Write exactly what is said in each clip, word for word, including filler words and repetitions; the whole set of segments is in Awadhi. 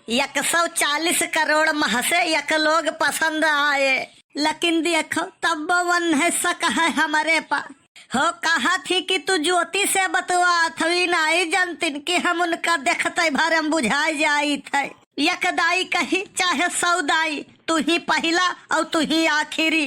एक सौ चालीस करोड़ मह से एक लोग पसंद आए। लेकिन देखो, तब्बो वन्है शक है हमरे पा। हो कहत ही कि तू ज्योति से बतवात हवी, नाई जनतिन कि हम उनका देखते भर हम बुझाई जाइत है। एक दाई कही चाहे सौ दाई, तू ही पहिला और तू ही आखिरी।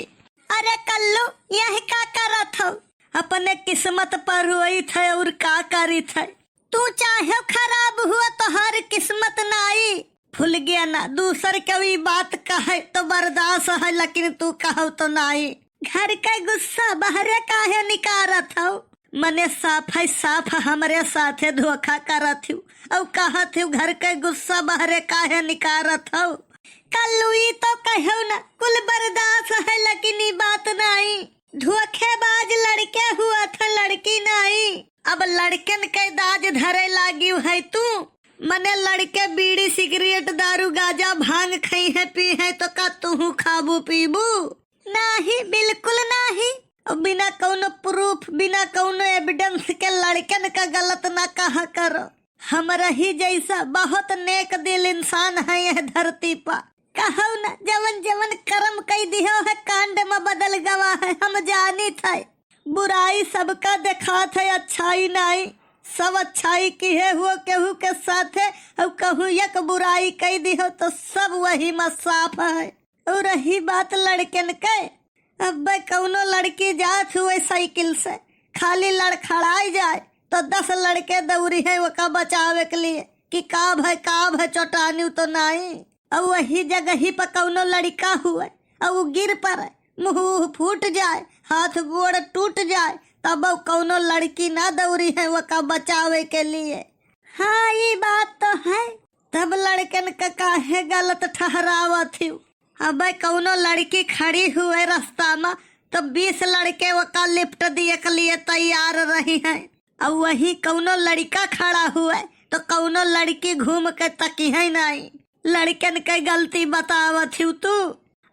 अरे कल्लू, यह का करत हो? अपने किस्मत पर रोइत है और का करित है? तू चाहे खराब हुआ, तोहार किस्मत नाई। फुलगेना, दूसर केहू ई बात कहे तो बर्दाश्त है, लेकिन तू कहव तो नाई। घर के गुस्सा बहरे काहे निकारत हो? मने साफ है साफ हमरे साथे धोखा करत हू, और कहत हू घर के गुस्सा बहरे काहे निकारत हो? कल्लू ई तो कहो ना, कुल बर्दाश्त है, लेकिन ई बात नाई। धोखेबाज लड़के हुआ था, लड़की नाई। अब लड़कन के दाज धरे लागी है तू। मने लड़के बीड़ी, सिगरेट, दारू, गांजा, भांग खई है, पी है, तो का तू खाबू पीबू? नाही, बिल्कुल नाही। और बिना कौनो proof, बिना कौनो evidence के लड़कन का गलत ना कहा करो। हमरा ही जैसा बहुत नेक दिल इंसान है यह धरती पा। कहौ न, जवन जवन करम कई दिहो है कांड में बदल गवा है, हम जानित है। बुराई सबका देखात है, अच्छाई नाई। सब अच्छाई किहे हुओ केहू के साथे, और कहूँ एक बुराई कई दिहो तो सब वही में साफ है। और रही बात लड़कन के, अब्बे कौनो लड़की जात हुए साइकिल से, खाली लड़खड़ाई जाए तो दस लड़के दौरी है ओका बचावे के लिए कि का भय, का भय, चोटानी तो नाई। और वही जगही पर कौनो लड़का हुए और वो गिर पड़े, मुंह उह फूट जाए, हाथ गोड़ टूट जाए, तब कौनो लड़की ना दौरी है ओका बचावे के लिए। हाँ, ई बात तो है। तब लड़कन का काहे गलत ठहरावत हूँ? अबे कौनो लड़की खड़ी हुए रास्ता में तो बीस लड़के ओका lift दिए के लिए तैयार रही हैं, और वहीं कौनो लड़का खड़ा हुए तो कौनो लड़की घूम के तकी है नहीं। लड़कन के गलती बतावत हूँ तू।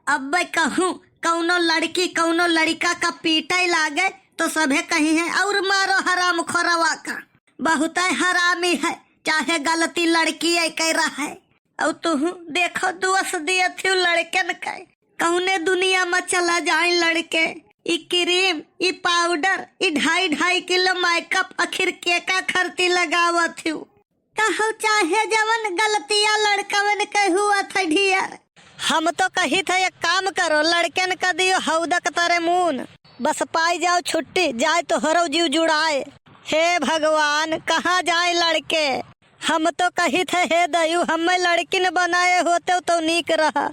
अबे कहूँ कौनो लड़की कौनो लड़का का पीटे लागे तो सभे कही है, और मारो हराम खोरवा का, बहुत हरामी है, चाहे गलती लड़की के रहे। और तुहू देखो दोष दिए थी लड़कन के, कौने दुनिया में चला जाए लड़के। ई cream, ई powder, ई ढाई ढाई किलो makeup आखिर के का खर्ची लगावत हूँ? कहौ चाहे जवन गलतिया लड़कवन के हुआ था ढेर। हम तो कही था एक काम करो, लड़कन का दियो हौदक तरे मून, बस पाई जाओ छुट्टी, जाए तोहरो जीव जुड़ाए। हे भगवान, कहाँ जाए लड़के? हम तो कही थे, हे दयू, हमें लड़किन बनाए होते तो नीक रहा।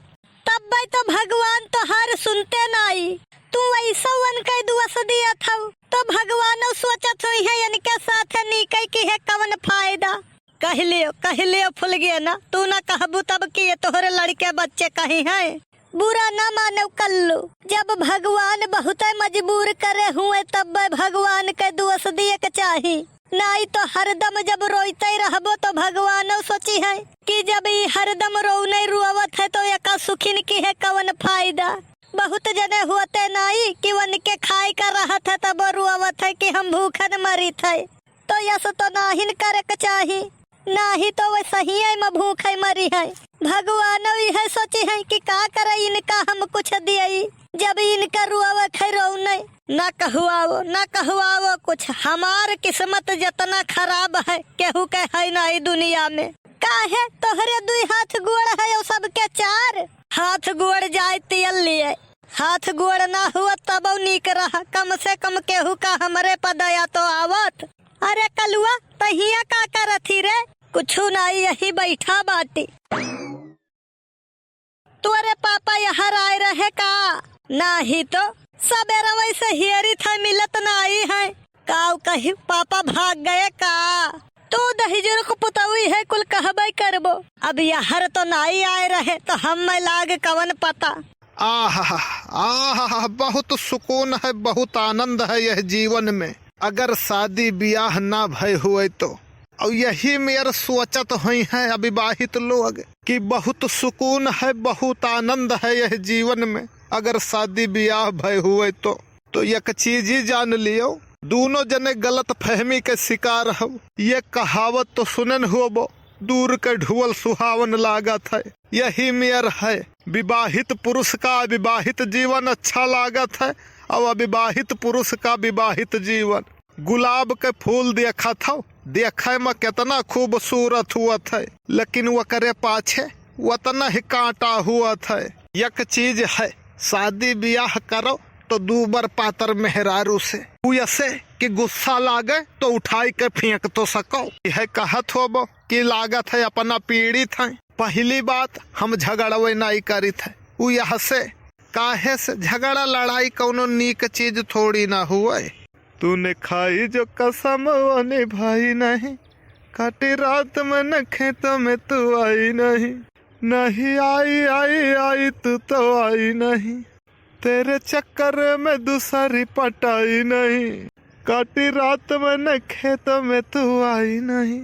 तब्बे तो भगवान तोहार सुनते नाई, तू ऐसा उनके दोष दिया था, तो भगवान सोचत हुई है इनके साथ नीके की है कवन फायदा। कह लियो, कह लियो फुलगेना, तू ना कहबू तब कि ये तोहरे लड़के बच्चे कही हैं। बुरा ना मानो कल्लू, जब भगवान बहुत मजबूर करे हुए तब भगवान के दोष दिए के चाही। नाई तो हरदम जब रोइते रहबो तो भगवानो सोची है कि जब ई हरदम रोने रुआवत है तो एका सुखिन की है कवन फायदा। बहुत जने होते नाई कि उनके खाए का रहत है तब रुआवत है कि हम भूखन मरित है। तो यस तो नाहिन करे के चाही, नाही तो वे सहिए में भूखे मरी है। भगवानो इहे सोची है कि का करे इनका हम कुछ दियई, जब इनका रुआवत है रोने। ना कहवाओ, ना कहवाओ कुछ, हमार किस्मत जतना खराब है, केहू के है ना ई दुनिया में। काहे तोहरे दुई हाथ गोड़ है और सबके चार? हाथ गोड़ जाए तियल लिए, हाथ गोड़ ना हुआ तबो नीक रहा, कम से कम केहू का हमरे पर दया तो आवत। अरे कलुआ, तहिया का करत ही रे? कुछु नाई, यही बैठा बाटी। तोरे पापा यहाँ आए रहे का? नाही तो, सबेरा वैसे हेरी था, मिलत नाई है। काऊ कही पापा भाग गए का? तू दहिजर को पुतौई है, कुल कहबे करबो। अब यहर तो नाई आए रहे तो हम में लाग कवन पता। आहा, आहा, बहुत सुकून है, बहुत आनंद है यह जीवन में। अगर शादी ब्याह ना भय हुए तो, और यही मेर सोचत हुई हैं अविवाहित लोग कि बहुत सुकून है, बहुत आनंद है यह जीवन में, अगर शादी ब्याह भय हुए तो। तो एक चीज ही जान लियो, दोनों जने गलत फहमी के शिकार हो। ये कहावत तो सुनन होबो, दूर के ढुअल सुहावन लागत है। यही मेर है, विवाहित पुरुष का अविवाहित जीवन अच्छा लागत है और अविवाहित पुरुष का विवाहित जीवन। गुलाब के फूल देखत हौ, देखे में केतना खूबसूरत हुअत है, लेकिन ओकरे पाछे ओतना ही कांटा हुअत है। एक चीज है, शादी बियाह करो तो दू बार पातर मेहरारू से, उ ऐसे कि गुस्सा लागे तो उठाई के फेंक तो सको। यह कहत होबो कि लागत है अपना पीड़ित है। पहली बात, हम झगड़वे नाई करित है, उ यह से, काहे से झगड़ा लड़ाई कौनो नीक चीज थोड़ी ना हुए। तूने खाई जो कसम वो निभाई नहीं, काटी रात मैंने खेतों में तू आई नहीं, नहीं आई आई आई तू तो आई नहीं, तेरे चक्कर में दूसरी पटाई नहीं, काटी रात मैंने खेतों में तू आई नहीं।